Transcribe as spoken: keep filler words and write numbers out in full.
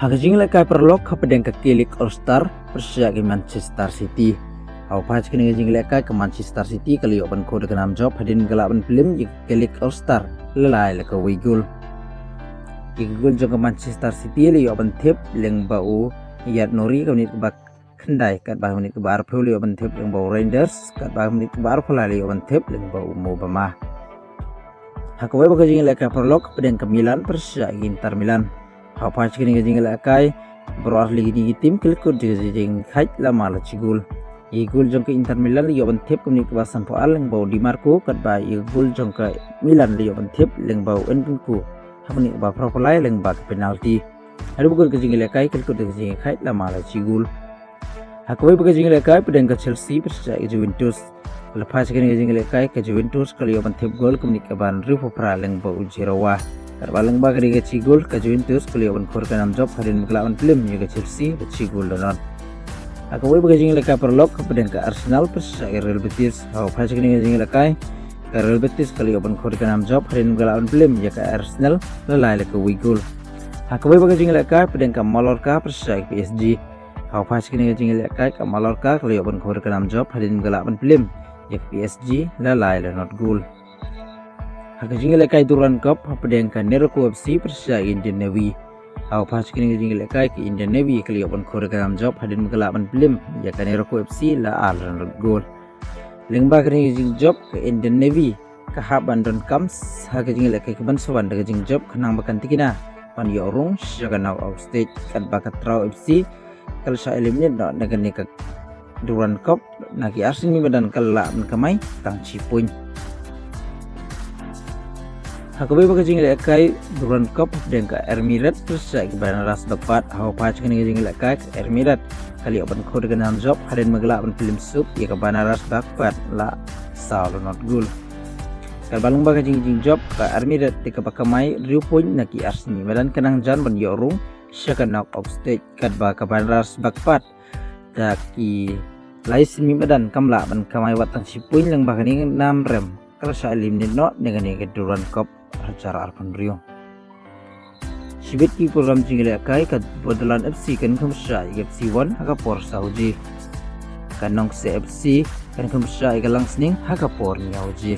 Ha ka jingïalehkai paralok hapdeng ka Gaelic All Star pyrshah ïa ka Manchester City. Ha u phai sha kane ka jingïalehkai ka Manchester City ka la ïoh ban khot ïa ka nam jop hadien ka lah ban pynlem ïa ka Gaelic All Star la lai la ka wei gol. Ïa ka gol jong ka Manchester City la ïoh ban thep lyngba u Yad Nuri ka minit kaba khyndai, katba ka minit kaba arphew la ïoh ban thep lyngba u Reijnders, katba ka minit kaba arphew lai la ïoh ban thep lyngba u Mbeumo. Ha kawei pat ka jingïalehkai paralok hapdeng ka Milan pyrshah ïa ka Inter Milan. Ha u phai sha kane ka jingïalehkai baroh ar lei kine ki tim ki la kut da ka jingkhaid la mar la shi gol. Ïa ka gol jong ka Inter Milan la ïoh ban thep ka minit kaba sanphew ar lyngba u Di Marco, katba ïa ka gol jong ka Milan la ïoh ban thep lyngba u Nkunku ha ka minit kaba phra phew lai lyngba ka penalti. Haduh ba kut ka jingïalehkai ki la kut da ka jingkhaid la mar la shi gol. Ha kawei pat ka jingïalehkai hapdeng ka Chelsea pyrshah ïa ka Juventus. Ha u phai sha kane ka jingïalehkai ka Juventus ka la ïoh ban thep gol ka minit kaba hynriewphew phra lyngba u Djorkaeff. Katba lyngba kane ka shi gol ka Juventus ka la ïoh ban khot ïa ka nam jop hadien ba ka lah ban pynlem ïa ka Chelsea da shi gol la nod. Ha kawei pat ka jingïalehkai paralok hapdeng ka Arsenal pyrshah ïa ka Real Betis. Ha u phai sha kane ka jingïalehkai ka Real Betis ka la ïoh ban khot ïa ka nam jop hadien ba ka lah ban pynlem ïa ka Arsenal la lai la ka wei gol. Ha kawei pat ka jingïalehkai hapdeng ka Mallorca pyrshah ïa ka P S G. Ha u phai sha kane ka jingïalehkai ka Mallorca ka la ïoh ban khot ïa ka nam jop hadien ba ka lah ban pynlem ïa ka P S G la lai la nod gol. Ha ka jingïalehkai Durand Cup hapdeng ka Neroco F C pyrshah ïa ka Indian Navy. Ha u phai sha kane ka jingïalehkai ka Indian Navy ka la ïoh ban khot ïa ka nam jop hadien ba ka lah ban pynlem ïa ka Neroco F C la ar la nod gol. Lyngba kane ka jingjop ka Indian Navy ka hap ban donkam ha ka jingïalehkai kaban sa wan da ka jingjop khnang ba kan tikna ban ïoh rung sha ka knockout stage, katba ka Tyrau F C ka la shah eliminate noh na kane ka Durand Cup na ki arsien miet madan, ka la lah ban kamai tang shi point. Ha kawei pat ka jingïalehkai Durand Cup hapdeng ka Army Red pyrshah ïa ka Banaras Bagpat. Ha u phai sha kane ka jingïalehkai ka Army Red ka la ïoh ban khot ïa ka nam jop hadien ba ka lah ban pynlem suk ïa ka Banaras Bagpat la saw la nod gol. Katba lyngba ka jingjop ka Army Red da kaba kamai hynriew point na ki arsien miet madan ka nang jan ban ïoh rung sha ka knockout stage, katba ka Banaras Bagpat da ki lai sien miet madan kam lah ban kamai wat tang shi point lyngba kane ka nam rem, ka la shah eliminate noh na kane ka Durand Cup ar hajar arphew hynriew. Shibit ki program jingïalehkai ka Borderland F C kan kham pyrshah ïa ka F C One ha ka por saw baje. Ka Nongkseh F C kan kham pyrshah ïa ka Langsning ha ka por hynñiew baje.